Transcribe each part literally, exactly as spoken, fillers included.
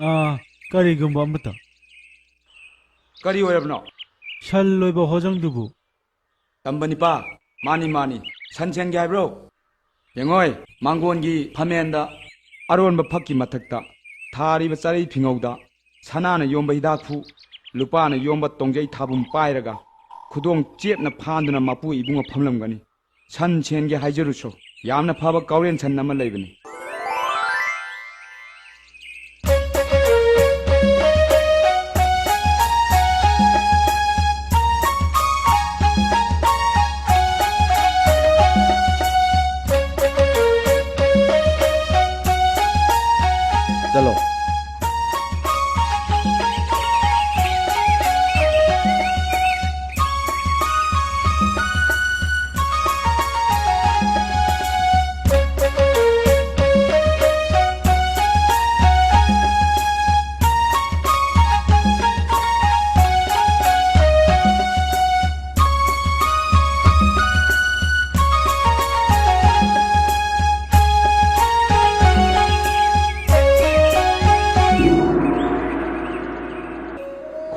ꯑꯥ, ꯀꯔꯤꯒꯨꯝꯕ ꯑꯃꯇ꯫ ꯀꯔꯤ ꯑꯣꯏꯔꯕꯅꯣ? ꯁꯟ ꯂꯣꯏꯕ ꯍꯣꯖꯪꯗꯨꯕꯨ꯫ ꯇꯝꯕ ꯅꯤꯄꯥ, ꯃꯥꯅꯤ, ꯃꯥꯅꯤ꯫ ꯁꯟ ꯁꯦꯟꯒꯦ ꯍꯥꯏꯕ꯭ꯔꯣ? ꯌꯦꯡꯉꯣꯏ, ꯃꯥꯡꯒꯣꯟꯒꯤ ꯐꯝꯃꯦꯟꯗ ꯑꯔꯣꯟꯕ ꯐꯛꯀꯤ ꯃꯊꯛꯇ ꯊꯥꯔꯤꯕ ꯆꯔꯩ ꯐꯤꯉꯧꯗ ꯁꯅꯥꯅ ꯌꯣꯝꯕ ꯍꯤꯗꯥꯛꯐꯨ, ꯂꯨꯄꯥꯅ ꯌꯣꯝꯕ ꯇꯣꯡꯖꯩ ꯊꯥꯕꯨꯝ ꯄꯥꯏꯔꯒ ꯈꯨꯗꯣꯡ ꯆꯦꯠꯅ ꯐꯥꯟꯗꯨꯅ ꯃꯄꯨ ꯏꯕꯨꯡꯉꯣ ꯐꯝꯂꯝꯒꯅꯤ꯫ ꯁꯟ ꯁꯦꯟꯒꯦ ꯍꯥꯏꯖꯔꯨꯁꯣ, ꯌꯥꯝꯅ ꯐꯕ ꯀꯥꯎꯔꯦꯟ ꯁꯟ ꯑꯃ ꯂꯩꯕꯅꯤ꯫ ꯆꯠꯂꯣ꯫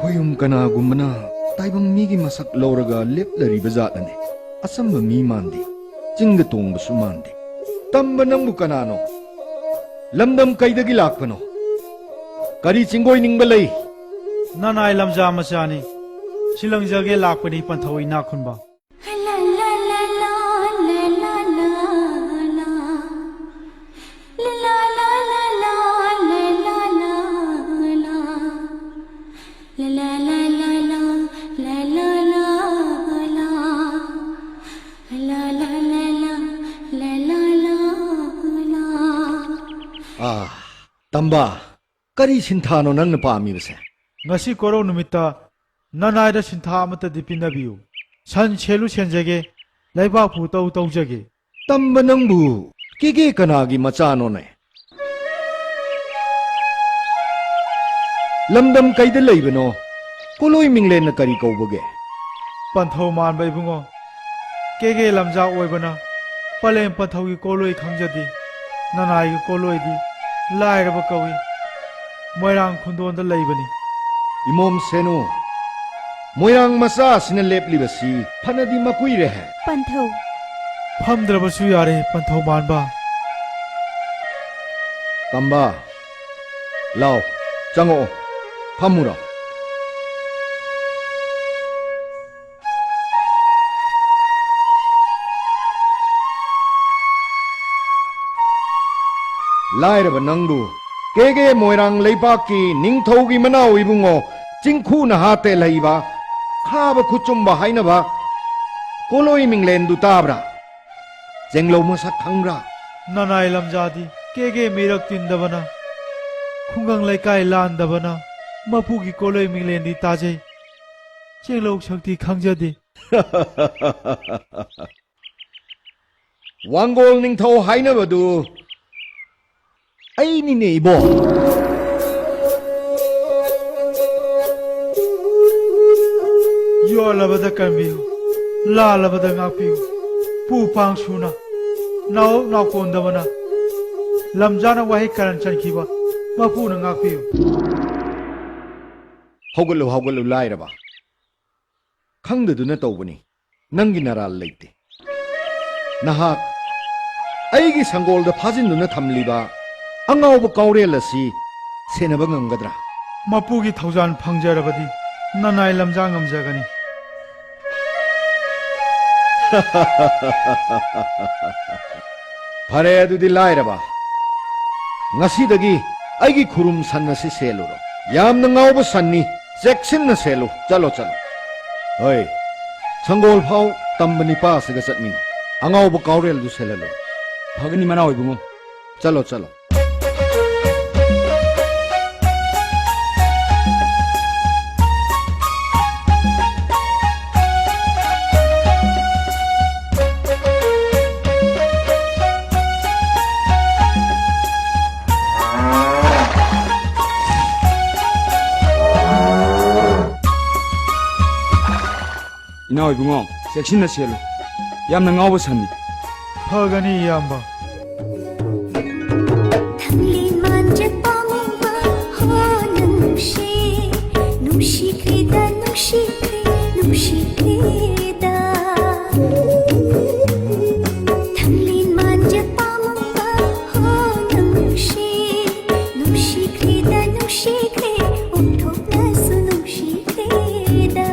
ꯈꯣꯌꯨꯝ ꯀꯅꯥꯒꯨꯝꯕꯅ ꯇꯥꯏꯕꯪ ꯃꯤꯒꯤ ꯃꯁꯛ ꯂꯧꯔꯒ ꯂꯦꯞꯂꯔꯤꯕ ꯖꯥꯠꯅꯅꯦ꯫ ꯑꯆꯝꯕ ꯃꯤ ꯃꯥꯟꯗꯦ, ꯆꯤꯡꯗ ꯇꯣꯡꯕꯁꯨ ꯃꯥꯟꯗꯦ꯫ ꯇꯝꯕ, ꯅꯪꯕꯨ ꯀꯅꯥꯅꯣ? ꯂꯝꯗꯝ ꯀꯩꯗꯒꯤ ꯂꯥꯛꯄꯅꯣ? ꯀꯔꯤ ꯆꯤꯡꯒꯣꯏ ꯅꯤꯡꯕ ꯂꯩ? ꯅꯅꯥꯏ ꯂꯝꯖꯥ ꯃꯆꯥꯅꯤ, ꯁꯤꯂꯪꯖꯒꯦ ꯂꯥꯛꯄꯅꯤ ꯄꯟꯊꯧ ꯏꯅꯥꯛ ꯈꯨꯟꯕ꯫ ꯑꯥ, ꯇꯝꯕ, ꯀꯔꯤ ꯁꯤꯟꯊꯥꯅꯣ ꯅꯪꯅ ꯄꯥꯝꯃꯤꯕꯁꯦ? ꯉꯁꯤ ꯀꯣꯔꯧ ꯅꯨꯃꯤꯠꯇ ꯅꯅꯥꯏꯗ ꯁꯤꯟꯊꯥ ꯑꯃꯠꯇꯗꯤ ꯄꯤꯅꯕꯤꯌꯨ꯫ ꯁꯟ ꯁꯦꯜꯂꯨ ꯁꯦꯟꯖꯒꯦ, ꯂꯩꯕꯥꯛꯄꯨ ꯇꯧ ꯇꯧꯖꯒꯦ꯫ ꯇꯝꯕ, ꯅꯪꯕꯨ ꯀꯦꯒꯦ ꯀꯅꯥꯒꯤ ꯃꯆꯥꯅꯣꯅꯦ? ꯂꯝꯗꯝ ꯀꯩꯗ ꯂꯩꯕꯅꯣ? ꯀꯣꯂꯣꯏ ꯃꯤꯡꯂꯦꯟꯅ ꯀꯔꯤ ꯀꯧꯕꯒꯦ? ꯄꯟꯊꯧ ꯃꯥꯟꯕ ꯏꯕꯨꯡꯉꯣ, ꯀꯦꯒꯦ ꯂꯝꯖꯥ ꯑꯣꯏꯕꯅ ꯄꯂꯦꯝ ꯄꯟꯊꯧꯒꯤ ꯀꯣꯂꯣꯏ ꯈꯪꯖꯗꯦ꯫ ꯅꯅꯥꯏꯒꯤ ꯀꯣꯂꯣꯏꯗꯤ ꯂꯥꯏꯔꯕ ꯀꯧꯏ꯫ ꯃꯣꯏꯔꯥꯡ ꯈꯨꯟꯗꯣꯟꯗ ꯂꯩꯕꯅꯤ꯫ ꯏꯃꯣꯝ ꯁꯦꯅꯨ, ꯃꯣꯏꯔꯥꯡ ꯃꯆꯥ ꯑꯁꯤꯅ ꯂꯦꯞꯂꯤꯕꯁꯤ ꯐꯅꯗꯤ ꯃꯀꯨꯏꯔꯦ꯫ ꯄꯟꯊꯧ꯫ ꯐꯝꯗ꯭ꯔꯕꯁꯨ ꯌꯥꯔꯦ, ꯄꯟꯊꯧ ꯃꯥꯟꯕ꯫ ꯇꯝꯕ, ꯂꯥꯎ, ꯆꯪꯉꯛꯑꯣ, ꯐꯝꯃꯨꯔꯣ꯫ ꯂꯥꯏꯔꯕ ꯅꯪꯕꯨ ꯀꯦꯒꯦ ꯃꯣꯏꯔꯥꯡ ꯂꯩꯕꯥꯛꯀꯤ ꯅꯤꯡꯊꯧꯒꯤ ꯃꯅꯥꯎ ꯏꯕꯨꯡꯉꯣ ꯆꯤꯡꯈꯨ ꯅꯍꯥ ꯇꯦꯜꯍꯩꯕ, ꯈꯥꯕ ꯈꯨꯆꯨꯝꯕ ꯍꯥꯏꯅꯕ ꯀꯣꯂꯣꯏ ꯃꯤꯡꯂꯦꯟꯗꯨ ꯇꯥꯕ꯭ꯔꯥ? ꯆꯦꯡꯂꯧ ꯃꯁꯛ ꯈꯪꯕ꯭ꯔꯥ? ꯅꯅꯥꯏ ꯂꯝꯖꯥꯗꯤ ꯀꯦꯒꯦ ꯃꯤꯔꯛ ꯇꯤꯟꯗꯕꯅ, ꯈꯨꯡꯒꯪ ꯂꯩꯀꯥꯏ ꯂꯥꯟꯗꯕꯅ, ꯃꯄꯨꯒꯤ ꯀꯣꯂꯣꯏ ꯃꯤꯡꯂꯦꯟꯗꯤ ꯇꯥꯖꯩ, ꯆꯦꯡꯂꯧ ꯁꯛꯇꯤ ꯈꯪꯖꯗꯦ꯫ ꯋꯥꯡꯒꯣꯜ ꯅꯤꯡꯊꯧ ꯍꯥꯏꯅꯕꯗꯨ ꯑꯩꯅꯤꯅꯦ, ꯏꯕꯣ꯫ ꯌꯣꯜꯂꯕꯗ ꯀꯟꯕꯤꯌꯨ, ꯂꯥꯜꯂꯕꯗ ꯉꯥꯛꯄꯤꯌꯨ꯫ ꯄꯨ ꯄꯥꯡ ꯁꯨꯅ, ꯅꯥꯎ ꯅꯥꯎꯀꯣꯟꯗꯕꯅ, ꯂꯝꯖꯥꯅ ꯋꯥꯍꯩ ꯀꯔꯟ ꯆꯟꯈꯤꯕ ꯃꯄꯨꯅ ꯉꯥꯛꯄꯤꯌꯨ꯫ ꯍꯧꯒꯠꯂꯨ, ꯍꯧꯒꯠꯂꯨ, ꯂꯥꯏꯔꯕ꯫ ꯈꯪꯗꯗꯨꯅ ꯇꯧꯕꯅꯤ꯫ ꯅꯪꯒꯤ ꯅꯔꯥꯜ ꯂꯩꯇꯦ꯫ ꯅꯍꯥꯛ ꯑꯩꯒꯤ ꯁꯪꯒꯣꯜꯗ ꯐꯥꯖꯤꯟꯗꯨꯅ ꯊꯝꯂꯤꯕ ꯑꯉꯥꯎꯕ ꯀꯥꯎꯔꯦꯜ ꯑꯁꯤ ꯁꯦꯟꯅꯕ ꯉꯝꯒꯗ꯭ꯔꯥ? ꯃꯄꯨꯒꯤ ꯊꯧꯖꯥꯜ ꯐꯪꯖꯔꯕꯗꯤ ꯅꯅꯥꯏ ꯂꯝꯖꯥ ꯉꯝꯖꯒꯅꯤ꯫ ꯐꯔꯦ, ꯑꯗꯨꯗꯤ ꯂꯥꯏꯔꯕ, ꯉꯁꯤꯗꯒꯤ ꯑꯩꯒꯤ ꯈꯨꯔꯨꯝ ꯁꯟ ꯑꯁꯤ ꯁꯦꯜꯂꯨꯔꯣ꯫ ꯌꯥꯝꯅ ꯉꯥꯎꯕ ꯁꯟꯅꯤ, ꯆꯦꯛꯁꯤꯟꯅ ꯁꯦꯜꯂꯨ꯫ ꯆꯠꯂꯣ, ꯆꯠꯂꯣ꯫ ꯍꯣꯏ, ꯁꯪꯒꯣꯜ ꯐꯥꯎ ꯇꯝꯕ ꯅꯤꯄꯥ ꯑꯁꯤꯒ ꯆꯠꯃꯤꯟꯅꯧ꯫ ꯑꯉꯥꯎꯕ ꯀꯥꯎꯔꯦꯜꯗꯨ ꯁꯦꯜꯍꯜꯂꯨ꯫ ꯐꯒꯅꯤ ꯃꯅꯥꯎ ꯏꯕꯨꯡꯉꯣ꯫ ꯆꯠꯂꯣ, ꯆꯠꯂꯣ꯫ ꯏꯅꯥꯎ ꯏꯕꯨꯡꯉꯣ, ꯆꯦꯛꯁꯤꯟꯅ ꯁꯦꯜꯂꯨ꯫ ꯌꯥꯝꯅ ꯉꯥꯎꯕ ꯁꯟꯅꯤ꯫ ꯐꯒꯅꯤ, ꯏꯌꯥꯝꯕ꯫ ꯊꯪꯂꯤ ꯃꯥꯟꯖ ꯄꯥꯝꯕ ꯍꯣ ꯅꯨꯡꯁꯤꯈ꯭ꯔꯦ, ꯑꯣꯟꯊꯣꯛꯅꯁꯨ ꯅꯨꯡꯁꯤꯈ꯭ꯔꯦꯗ꯫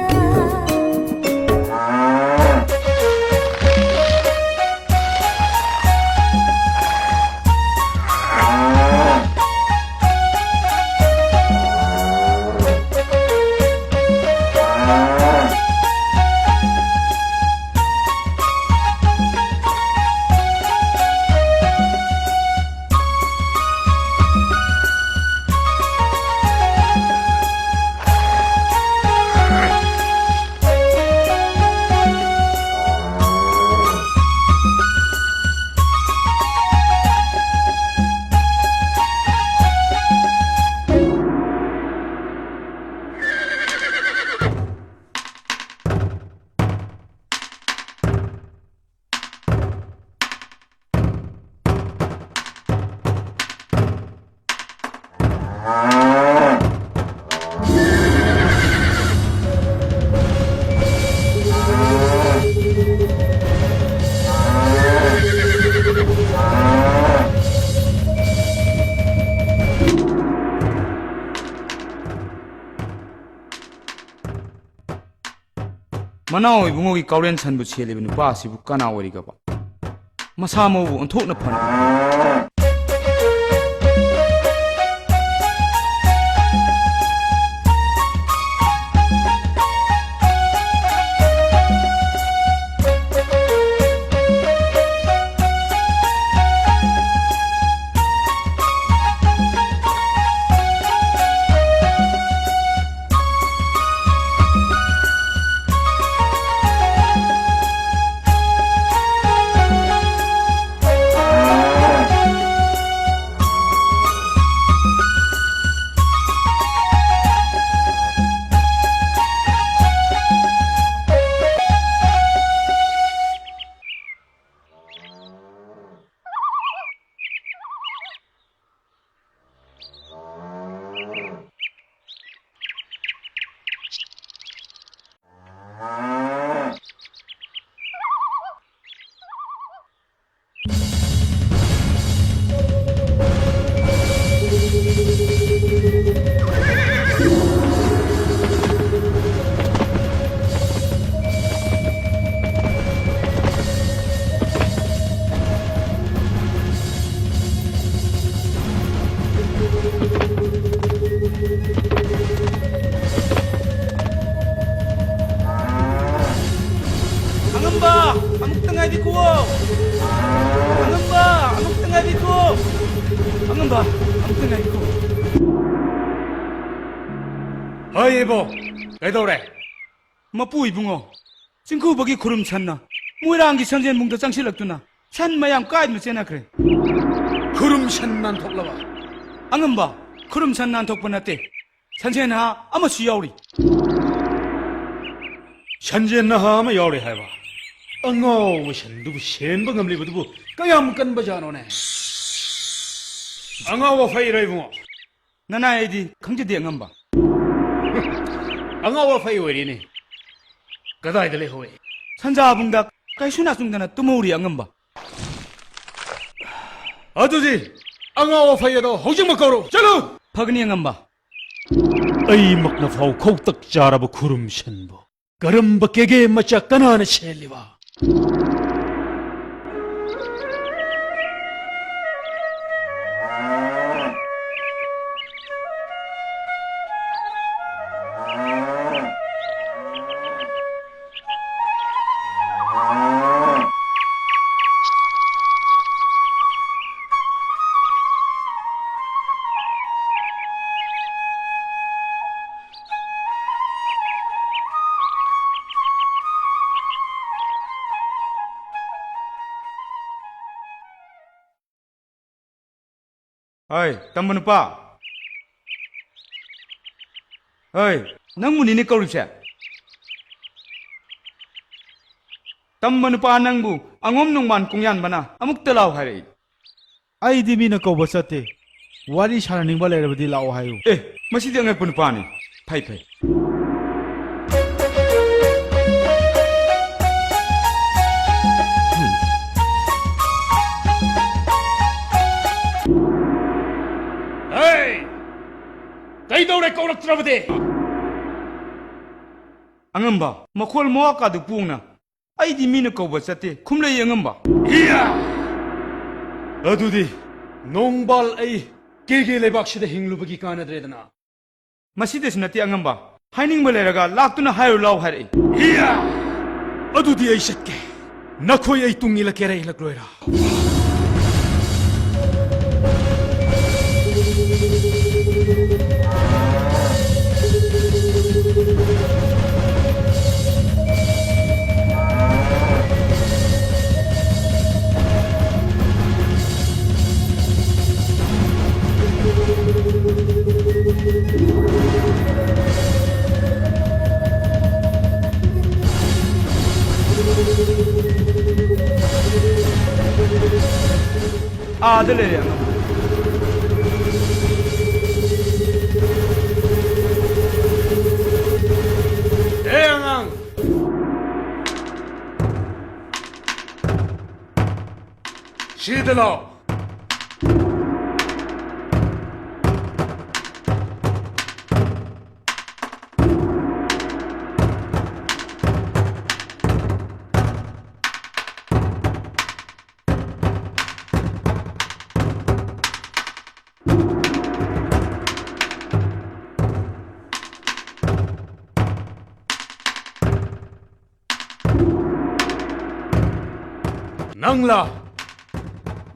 ꯃꯅꯥꯎ ꯏꯕꯨꯡꯉꯣꯒꯤ ꯀꯥꯎꯔꯦꯟ ꯁꯟꯕꯨ ꯁꯦꯜꯂꯤꯕ ꯅꯨꯄꯥ ꯑꯁꯤꯕꯨ ꯀꯅꯥ ꯑꯣꯏꯔꯤꯒꯕ? ꯃꯁꯥ ꯃꯎꯕꯨ ꯑꯣꯟꯊꯣꯛꯅ ꯐꯅ꯫ ꯍꯩ ꯏꯕꯣ, ꯀꯩꯗꯧꯔꯦ? ꯃꯄꯨ ꯏꯕꯨꯡꯉꯣ, ꯆꯤꯡꯈꯨꯕꯒꯤ ꯈꯨꯔꯨꯝ ꯁꯟꯅ ꯃꯣꯏꯔꯥꯡꯒꯤ ꯁꯟꯖꯦꯟꯕꯨꯡꯗ ꯆꯪꯁꯤꯜꯂꯛꯇꯨꯅ ꯁꯟ ꯃꯌꯥꯝ ꯀꯥꯏꯗꯨꯅ ꯆꯦꯟꯅꯈ꯭ꯔꯦ꯫ ꯈꯨꯔꯨꯝ ꯁꯟ ꯅꯥꯟꯊꯣꯛꯂꯕ? ꯑꯉꯝꯕ, ꯈꯨꯔꯨꯝ ꯁꯟ ꯅꯥꯟꯊꯣꯛꯄ ꯅꯠꯇꯦ, ꯁꯟꯖꯦꯟ ꯅꯍꯥ ꯑꯃꯁꯨ ꯌꯥꯎꯔꯤ꯫ ꯁꯟꯖꯦꯟ ꯅꯍꯥ ꯑꯃ ꯌꯥꯎꯔꯤ ꯍꯥꯏꯕ? ꯑꯉꯥꯎꯕ ꯁꯟꯗꯨꯕꯨ ꯁꯦꯟꯕ ꯉꯝꯂꯤꯕꯗꯨꯕꯨ ꯀꯌꯥꯝ ꯀꯟꯕ ꯖꯥꯠꯅꯣꯅꯦ? ꯑꯉꯥꯎꯕ ꯐꯩꯔꯣ ꯏꯕꯨꯡꯉꯣ? ꯅꯅꯥꯏ ꯑꯩꯗꯤ ꯈꯪꯖꯗꯦ ꯑꯉꯝꯕ꯫ ꯑꯉꯥꯎꯕ ꯐꯩ ꯑꯣꯏꯔꯦꯅꯦ꯫ ꯀꯗꯥꯏꯗ ꯂꯩꯍꯧꯋꯦ? ꯁꯟꯖꯥꯕꯨꯡꯗ ꯀꯩꯁꯨ ꯅꯥꯆꯨꯡꯗꯅ ꯇꯨꯝꯍꯧꯔꯤ ꯑꯉꯝꯕ꯫ ꯑꯗꯨꯗꯤ ꯑꯉꯥꯎꯕ ꯐꯩ ꯑꯗꯣ ꯍꯧꯖꯤꯛꯃꯛ ꯀꯧꯔꯣ꯫ ꯆꯠꯂꯨ! ꯐꯒꯅꯤ ꯑꯉꯝꯕ꯫ ꯑꯩꯃꯛꯅ ꯐꯥꯎ ꯈꯧꯇꯛ ꯆꯥꯔꯕ ꯈꯨꯔꯨꯝ ꯁꯟꯕꯨ ꯀꯔꯝꯕ ꯀꯦꯒꯦ ꯃꯆꯥ ꯀꯅꯥꯅ ꯁꯦꯜꯂꯤꯕ? ꯍꯣꯏ, ꯇꯝꯕ ꯅꯨꯄꯥ꯫ ꯍꯣꯏ, ꯅꯪꯕꯨꯅꯤꯅꯦ ꯀꯧꯔꯤꯁꯦ꯫ ꯇꯝꯕ ꯅꯨꯄꯥ ꯅꯪꯕꯨ ꯑꯉꯣꯝ ꯅꯣꯡꯃꯥꯟ ꯀꯣꯡꯌꯥꯟꯕꯅ ꯑꯃꯨꯛꯇ ꯂꯥꯎ ꯍꯥꯏꯔꯛꯏ꯫ ꯑꯩꯗꯤ ꯃꯤꯅ ꯀꯧꯕ ꯆꯠꯇꯦ꯫ ꯋꯥꯔꯤ ꯁꯥꯟꯅꯅꯤꯡꯕ ꯂꯩꯔꯕꯗꯤ ꯂꯥꯛꯑꯣ ꯍꯥꯏꯌꯨ꯫ ꯑꯦ, ꯃꯁꯤꯗꯤ ꯑꯉꯛꯄ ꯅꯨꯄꯥꯅꯤ꯫ ꯐꯩ, ꯐꯩ꯫ ꯍꯦ! ꯀꯩꯗꯧꯔꯦ ꯀꯧꯔꯛꯇ꯭ꯔꯕꯗꯤ? ꯑꯉꯝꯕ, ꯃꯈꯣꯜ ꯃꯋꯥ ꯀꯥꯗꯨ ꯄꯣꯡꯅ ꯑꯩꯗꯤ ꯃꯤꯅ ꯀꯧꯕ ꯆꯠꯇꯦ, ꯈꯨꯝꯂꯩ ꯑꯉꯝꯕ꯫ ꯏꯌꯥ! ꯑꯗꯨꯗꯤ ꯅꯣꯡꯕꯥꯜ ꯑꯩ ꯀꯦꯒꯦ ꯂꯩꯕꯥꯛꯁꯤꯗ ꯍꯤꯡꯂꯨꯕꯒꯤ ꯀꯥꯟꯅꯗ꯭ꯔꯦꯗꯅ꯫ ꯃꯁꯤꯗꯁꯨ ꯅꯠꯇꯦ ꯑꯉꯝꯕ, ꯍꯥꯏꯅꯤꯡꯕ ꯂꯩꯔꯒ ꯂꯥꯛꯇꯨꯅ ꯍꯥꯏꯔꯨ ꯂꯥꯎ ꯍꯥꯏꯔꯛꯏ꯫ ꯏꯌꯥ! ꯑꯗꯨꯗꯤ ꯑꯩ ꯆꯠꯀꯦ꯫ ꯅꯈꯣꯏ ꯑꯩ ꯇꯨꯡ ꯏꯜꯂꯛꯀꯦꯔꯥ ꯏꯜꯂꯛꯂꯣꯏꯔꯥ? ꯑꯥꯗ ꯂꯩꯔꯦ ꯑꯉꯥꯡ꯫ ꯑꯦ ꯑꯉꯥꯡ! ꯁꯤꯗ ꯂꯥꯛꯑꯣ꯫ ꯅꯪꯂꯥ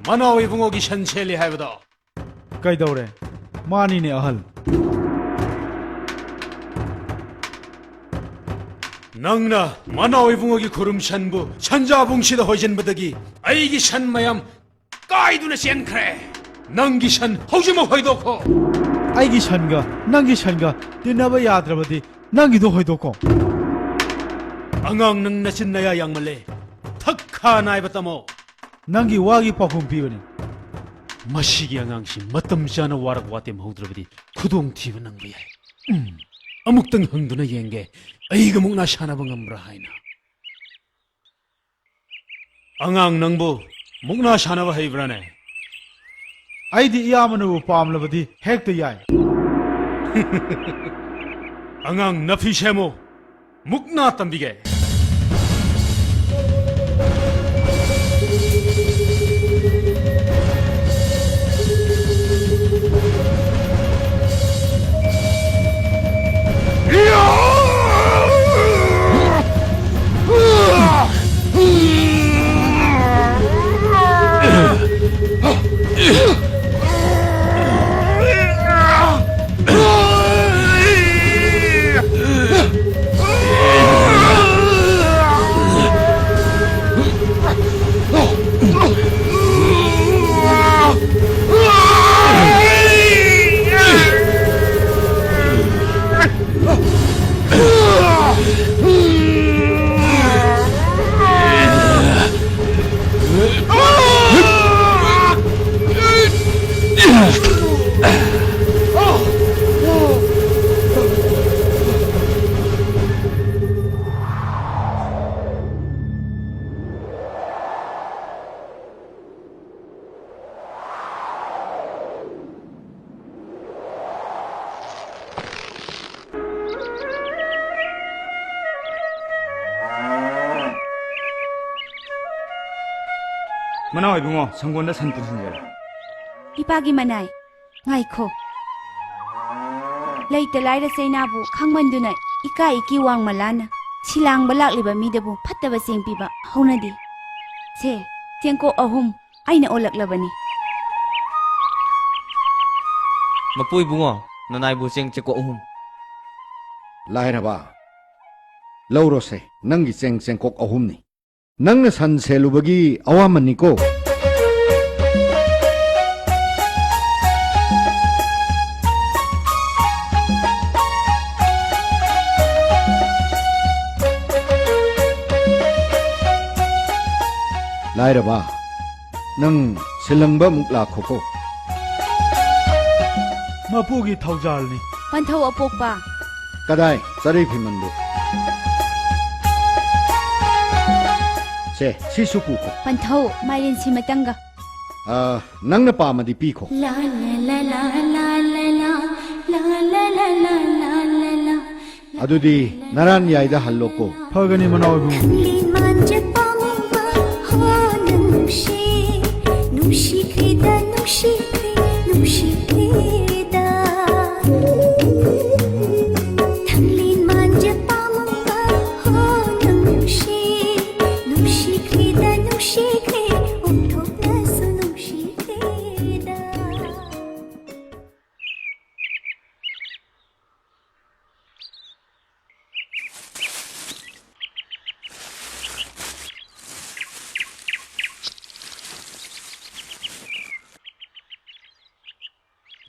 ꯃꯅꯥꯎ ꯏꯕꯨꯡꯉꯣꯒꯤ ꯁꯟ ꯁꯦꯜꯂꯤ ꯍꯥꯏꯕꯗꯣ? ꯀꯩꯗꯧꯔꯦ? ꯃꯥꯅꯤꯅꯦ ꯑꯍꯜ꯫ ꯅꯪꯅ ꯃꯅꯥꯎ ꯏꯕꯨꯡꯉꯣꯒꯤ ꯈꯨꯔꯨꯝ ꯁꯟꯕꯨ ꯁꯟꯖꯥꯕꯨꯡꯁꯤꯗ ꯍꯣꯏꯖꯤꯟꯕꯗꯒꯤ ꯑꯩꯒꯤ ꯁꯟ ꯃꯌꯥꯝ ꯀꯥꯏꯗꯨꯅ ꯆꯦꯟꯈ꯭ꯔꯦ꯫ ꯅꯪꯒꯤ ꯁꯟ ꯍꯧꯖꯤꯛꯃꯛ ꯍꯣꯏꯗꯣꯛꯈꯣ꯫ ꯑꯩꯒꯤ ꯁꯟꯒ ꯅꯪꯒꯤ ꯁꯟꯒ ꯇꯤꯟꯅꯕ ꯌꯥꯗ꯭ꯔꯕꯗꯤ ꯅꯪꯒꯤꯗꯣ ꯍꯣꯏꯗꯣꯛꯈꯣ꯫ ꯑꯉꯥꯡ, ꯅꯪ ꯅꯆꯤꯟ ꯅꯌꯥ ꯌꯥꯡꯃꯜꯂꯦ꯫ ꯊꯛ ꯈꯥ ꯅꯥꯏꯕ ꯇꯝꯃꯣ꯫ ꯅꯪꯒꯤ ꯋꯥꯒꯤ ꯄꯥꯎꯈꯨꯝ ꯄꯤꯕꯅꯤ꯫ ꯃꯁꯤꯒꯤ ꯑꯉꯥꯡꯁꯤ ꯃꯇꯝ ꯆꯥꯅ ꯋꯥꯔꯛ ꯋꯥꯇꯦꯝ ꯍꯧꯗ꯭ꯔꯕꯗꯤ ꯈꯨꯗꯣꯡꯊꯤꯕ ꯅꯪꯕ ꯌꯥꯏ꯫ ꯎꯝ, ꯑꯃꯨꯛꯇꯪ ꯍꯪꯗꯨꯅ ꯌꯦꯡꯒꯦ, ꯑꯩꯒ ꯃꯨꯛꯅꯥ ꯁꯥꯟꯅꯕ ꯉꯝꯕ꯭ꯔꯥ ꯍꯥꯏꯅ꯫ ꯑꯉꯥꯡ, ꯅꯪꯕꯨ ꯃꯨꯛꯅꯥ ꯁꯥꯟꯅꯕ ꯍꯩꯕ꯭ꯔꯥꯅꯦ? ꯑꯩꯗꯤ ꯏꯌꯥꯝꯕꯅꯕꯨ ꯄꯥꯝꯂꯕꯗꯤ ꯍꯦꯛꯇ ꯌꯥꯏ꯫ ꯑꯉꯥꯡ, ꯅꯐꯤ ꯁꯦꯝꯃꯨ, ꯃꯨꯛꯅꯥ ꯇꯝꯕꯤꯒꯦ꯫ ꯃꯅꯥꯎ ꯏꯕꯨꯡꯉꯣ, ꯁꯪꯒꯣꯟꯗ ꯁꯟ ꯄꯨꯟꯁꯤꯟꯒꯦꯔꯥ? ꯏꯄꯥꯒꯤ ꯃꯅꯥꯏ, ꯉꯥꯏꯈꯣ꯫ ꯂꯩꯇ ꯂꯥꯏꯔ ꯆꯩꯅꯥꯕꯨ ꯈꯪꯃꯟꯗꯨꯅ ꯏꯀꯥꯏ ꯏꯀꯤ ꯋꯥꯡꯃꯂꯥꯅ ꯁꯤꯂꯥꯡꯕ ꯂꯥꯛꯂꯤꯕ ꯃꯤꯗꯕꯨ ꯐꯠꯇꯕ ꯆꯦꯡ ꯄꯤꯕ ꯍꯧꯅꯗꯦ꯫ ꯁꯦ, ꯆꯦꯡꯀꯣꯛ ꯑꯍꯨꯝ ꯑꯩꯅ ꯑꯣꯜꯂꯛꯂꯕꯅꯤ꯫ ꯃꯄꯨ ꯏꯕꯨꯡꯉꯣ, ꯅꯅꯥꯏꯕꯨ ꯆꯦꯡ ꯆꯦꯡꯀꯣꯛ ꯑꯍꯨꯝ꯫ ꯂꯥꯏꯔꯕ, ꯂꯧꯔꯣꯁꯦ, ꯅꯪꯒꯤ ꯆꯦꯡ ꯆꯦꯡꯀꯣꯛ ꯑꯍꯨꯝꯅꯤ꯫ ꯅꯪꯅ ꯁꯟ ꯁꯦꯜꯂꯨꯕꯒꯤ ꯑꯋꯥꯃꯟꯅꯤꯀꯣ꯫ ꯂꯥꯏꯔꯕ, ꯅꯪ ꯁꯤꯜꯂꯪꯕ ꯑꯃꯨꯛ ꯂꯥꯛꯈꯣꯀꯣ꯫ ꯃꯄꯨꯒꯤ ꯊꯧꯖꯥꯜꯅꯤ꯫ ꯄꯟꯊꯧ ꯑꯄꯣꯛꯄ꯫ ꯀꯗꯥꯏ, ꯆꯔꯩ ꯐꯤꯃꯟꯗꯨ? ꯁꯦ, ꯁꯤꯁꯨ ꯄꯨꯈꯣ꯫ ꯄꯟꯊꯧ, ꯃꯥꯏꯔꯦꯟ ꯁꯤꯃꯇꯪꯒ꯫ ꯑ, ꯅꯪꯅ ꯄꯥꯝꯃꯗꯤ ꯄꯤꯈꯣ꯫ ꯂꯥ ꯂꯥ ꯂꯥ ꯂꯥ ꯂꯥ ꯂꯥ ꯂꯥ ꯂꯥ ꯂꯥ ꯂꯥ ꯂꯥ ꯂꯥ ꯂꯥ꯫ ꯑꯗꯨꯗꯤ ꯅꯔꯥꯟ ꯌꯥꯏꯗ ꯍꯜꯂꯣꯀꯣ꯫ ꯐꯒꯅꯤ ꯃꯅꯥꯎ ꯏꯕꯨꯡꯉꯣ꯫ ꯊꯥꯡꯂꯦꯟ ꯃꯥꯟꯖ ꯄꯥꯝꯃꯨꯕ ꯍꯣ ꯅꯪ ꯅꯨꯡꯁꯤ, ꯅꯨꯡꯁꯤꯈ꯭ꯔꯦꯗ, ꯅꯨꯡꯁꯤꯈ꯭ꯔꯦ, ꯅꯨꯡꯁꯤꯈ꯭ꯔꯦꯗ꯫ ꯊꯥꯡꯂꯦꯟ ꯃꯥꯟꯖ ꯄꯥꯝꯃꯨꯕ ꯍꯣ ꯅꯪ ꯅꯨꯡꯁꯤ, ꯅꯨꯡꯁꯤꯈ꯭ꯔꯦꯗ, ꯅꯨꯡꯁꯤꯈ꯭ꯔꯦ, ꯑꯣꯟꯊꯣꯛꯅꯁꯨ ꯅꯨꯡꯁꯤꯈ꯭ꯔꯦꯗ꯫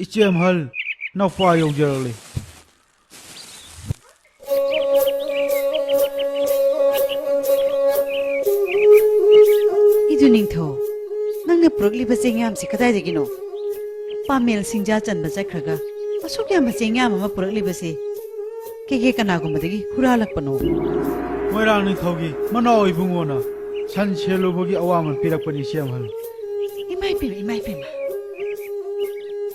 ꯏꯆꯦ ꯑꯍꯜ, ꯅꯧꯄꯥ ꯌꯧꯖꯔꯛꯂꯦ꯫ ꯏꯗꯨ ꯅꯤꯡꯊꯧ, ꯅꯪꯅ ꯄꯨꯔꯛꯂꯤꯕ ꯆꯦꯡꯌꯥꯝꯁꯤ ꯀꯗꯥꯏꯗꯒꯤꯅꯣ? ꯄꯥꯃꯦꯜ ꯁꯤꯡꯖꯥ ꯆꯟꯕ ꯆꯠꯈ꯭ꯔꯒ ꯑꯁꯨꯛ ꯌꯥꯝꯕ ꯆꯦꯡꯌꯥꯝ ꯑꯃ ꯄꯨꯔꯛꯂꯤꯕꯁꯤ ꯀꯦꯀꯦ ꯀꯅꯥꯒꯨꯝꯕꯗꯒꯤ ꯍꯨꯔꯥꯜꯂꯛꯄꯅꯣ? ꯃꯣꯏꯔꯥꯡ ꯅꯤꯡꯊꯧꯒꯤ ꯃꯅꯥꯎ ꯏꯕꯨꯡꯉꯣꯅ ꯁꯟ ꯁꯦꯜꯂꯨꯕꯒꯤ ꯑꯋꯥꯃꯟ ꯄꯤꯔꯛꯄꯅꯤ, ꯏꯆꯦ ꯑꯍꯜ꯫ ꯏꯃꯥꯏ ꯄꯦꯝꯃ, ꯏꯃꯥꯏ ꯄꯦꯝꯃ꯫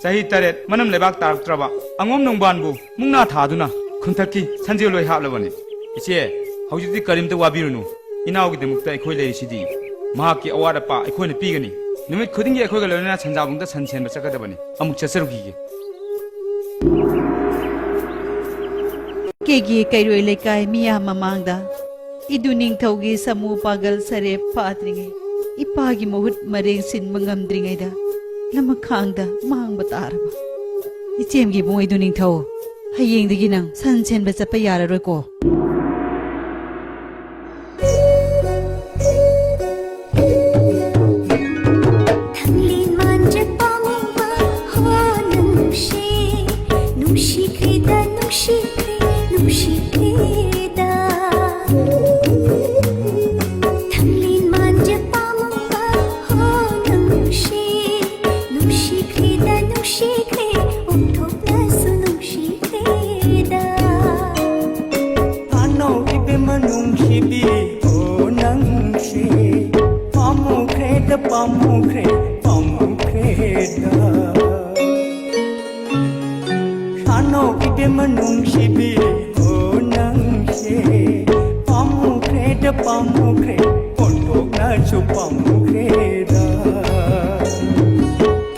ꯆꯍꯤ ꯇꯔꯦꯠ ꯃꯅꯝ ꯂꯩꯕꯥꯛ ꯇꯥꯔꯛꯇ꯭ꯔꯕ ꯑꯉꯣꯝ ꯅꯣꯡꯕꯥꯟꯕꯨ ꯃꯨꯛꯅꯥ ꯊꯥꯗꯨꯅ ꯈꯨꯟꯊꯛꯀꯤ ꯁꯟꯖꯦꯜ ꯂꯣꯏ ꯍꯥꯞꯂꯕꯅꯤ꯫ ꯏꯆꯦ, ꯍꯧꯖꯤꯛꯇꯤ ꯀꯔꯤꯝꯇ ꯋꯥꯕꯤꯔꯨꯅꯨ, ꯏꯅꯥꯎꯒꯤꯗꯃꯛꯇ ꯑꯩꯈꯣꯏ ꯂꯩꯔꯤꯁꯤꯗꯤ꯫ ꯃꯍꯥꯛꯀꯤ ꯑꯋꯥꯠ ꯑꯄꯥ ꯑꯩꯈꯣꯏꯅ ꯄꯤꯒꯅꯤ꯫ ꯅꯨꯃꯤꯠ ꯈꯨꯗꯤꯡꯒꯤ ꯑꯩꯈꯣꯏꯒ ꯂꯣꯏꯅꯅ ꯁꯟꯖꯥꯕꯨꯡꯗ ꯁꯟ ꯁꯦꯟꯕ ꯆꯠꯀꯗꯕꯅꯤ꯫ ꯑꯃꯨꯛ ꯆꯠꯆꯔꯨꯈꯤꯒꯦ꯫ ꯀꯦꯒꯦ ꯀꯩꯔꯣꯏ ꯂꯩꯀꯥꯏ ꯃꯤꯌꯥꯝ ꯃꯃꯥꯡꯗ ꯏꯗꯨ ꯅꯤꯡꯊꯧꯒꯤ ꯁꯥꯃꯨ ꯄꯥꯒꯜ ꯁꯔꯦꯞ ꯐꯥꯗ꯭ꯔꯤꯉꯩ, ꯏꯄꯥꯒꯤ ꯃꯍꯨꯠ ꯃꯔꯦꯡ ꯁꯤꯟꯕ ꯉꯝꯗ꯭ꯔꯤꯉꯩꯗ ꯂꯃꯈꯥꯡꯗ ꯃꯥꯡꯕ ꯇꯥꯔꯕ꯫ ꯏꯆꯦꯝꯒꯤ ꯏꯕꯨꯡ ꯏꯗꯨ ꯅꯤꯡꯊꯧ, ꯍꯌꯦꯡꯗꯒꯤ ꯅꯪ ꯁꯟ ꯁꯦꯟꯕ ꯆꯠꯄ ꯌꯥꯔꯔꯣꯏꯀꯣ꯫ ꯊꯥꯡꯂꯦꯟ ꯃꯥꯟꯖ ꯄꯥꯝꯃꯨꯕ ꯍꯣ ꯅꯪ ꯅꯨꯡꯁꯤ, ꯅꯨꯡꯁꯤꯈ꯭ꯔꯦꯗ, ꯅꯨꯡꯁꯤꯈ꯭ꯔꯦ, ꯅꯨꯡꯁꯤꯈ꯭ꯔꯦꯗ꯫ ꯊꯥꯡꯂꯦꯟ ꯃꯥꯟꯖ ꯄꯥꯝꯃꯨꯕ ꯍꯣ ꯅꯪ ꯅꯨꯡꯁꯤ, ꯅꯨꯡꯁꯤꯈ꯭ꯔꯦꯗ, ꯅꯨꯡꯁꯤꯈ꯭ꯔꯦ, ꯑꯣꯟꯊꯣꯛꯅꯁꯨ ꯅꯨꯡꯁꯤꯈ꯭ꯔꯦꯗ꯫ ꯊꯥꯅꯧ ꯏꯕꯦꯝꯃ ꯅꯨꯡꯁꯤꯕꯤ, ꯑꯣ ꯅꯪꯁꯦ ꯄꯥꯝꯃꯨꯈ꯭ꯔꯦꯗ, ꯄꯥꯝꯃꯨꯈ꯭ꯔꯦ, ꯄꯥꯝꯃꯨꯈ꯭ꯔꯦꯗ꯫ ꯊꯥꯅꯧ ꯏꯕꯦꯝꯃ ꯅꯨꯡꯁꯤꯕꯤ, ꯑꯣ ꯅꯪꯁꯦ ꯄꯥꯝꯃꯨꯈ꯭ꯔꯦꯗ, ꯄꯥꯝꯃꯨꯈ꯭ꯔꯦ, ꯑꯣꯟꯊꯣꯛꯅꯁꯨ ꯄꯥꯝꯃꯨꯈ꯭ꯔꯦꯗ꯫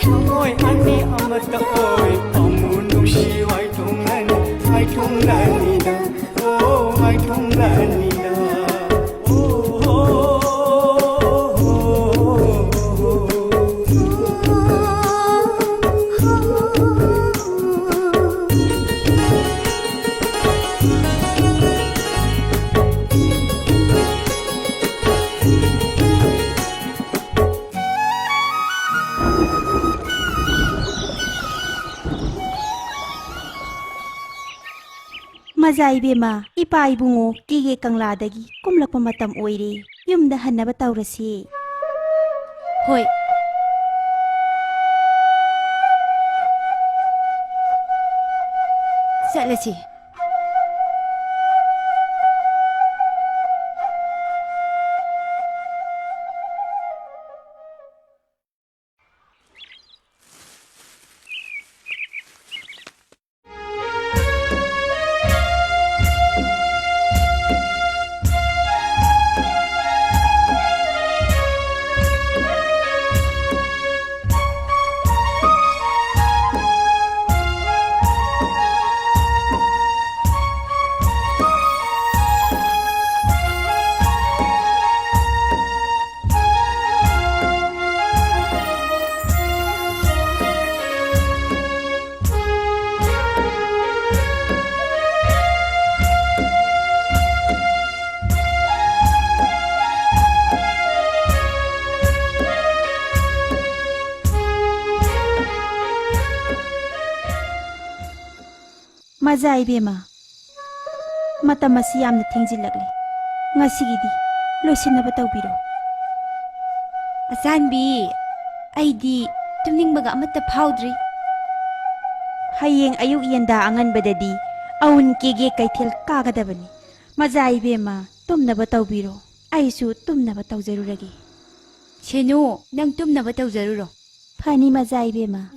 ꯊꯃꯣꯏ ꯑꯅꯤ ꯑꯃꯠꯇ ꯑꯣꯏ, ꯄꯥꯝꯃꯨ ꯅꯨꯡꯁꯤ ꯋꯥꯏꯊꯨꯡꯂꯅꯤ, ꯋꯥꯏꯊꯨꯡꯂꯅꯤꯗ, ꯑꯣ ꯋꯥꯏꯊꯨꯡꯂꯅꯤꯗ꯫ ꯑꯣ, ꯑꯣ, ꯑꯣ, ꯑꯣ꯫ ꯃꯖꯥ ꯏꯕꯦꯝꯃ, ꯏꯄꯥ ꯏꯕꯨꯡꯉꯣ ꯀꯦꯒꯦ ꯀꯪꯂꯥꯗꯒꯤ ꯀꯨꯝꯂꯛꯄ ꯃꯇꯝ ꯑꯣꯏꯔꯦ꯫ ꯌꯨꯝꯗ ꯍꯟꯅꯕ ꯇꯧꯔꯁꯤ꯫ ꯍꯣꯏ꯫ ꯆꯠꯂꯁꯤ꯫ ꯃꯖꯥ ꯏꯕꯦꯝꯃ, ꯃꯇꯝ ꯑꯁꯤ ꯌꯥꯝꯅ ꯊꯦꯡꯖꯤꯜꯂꯛꯂꯦ꯫ ꯉꯁꯤꯒꯤꯗꯤ ꯂꯣꯏꯁꯤꯟꯅꯕ ꯇꯧꯕꯤꯔꯣ꯫ ꯑꯆꯥꯟꯕꯤ, ꯑꯩꯗꯤ ꯇꯨꯝꯅꯤꯡꯕꯒ ꯑꯃꯠꯇ ꯐꯥꯎꯗ꯭ꯔꯤ꯫ ꯍꯌꯦꯡ ꯑꯌꯨꯛ ꯌꯦꯟꯗꯥ ꯑꯉꯟꯕꯗꯗꯤ ꯑꯎꯟ ꯀꯦꯒꯦ ꯀꯩꯊꯦꯜ ꯀꯥꯒꯗꯕꯅꯤ꯫ ꯃꯖꯥ ꯏꯕꯦꯝꯃ, ꯇꯨꯝꯅꯕ ꯇꯧꯕꯤꯔꯣ꯫ ꯑꯩꯁꯨ ꯇꯨꯝꯅꯕ ꯇꯧꯖꯔꯨꯔꯒꯦ꯫ ꯁꯦꯅꯨ, ꯅꯪ ꯇꯨꯝꯅꯕ ꯇꯧꯖꯔꯨꯔꯣ꯫ ꯐꯅꯤ ꯃꯖꯥ ꯏꯕꯦꯝꯃ꯫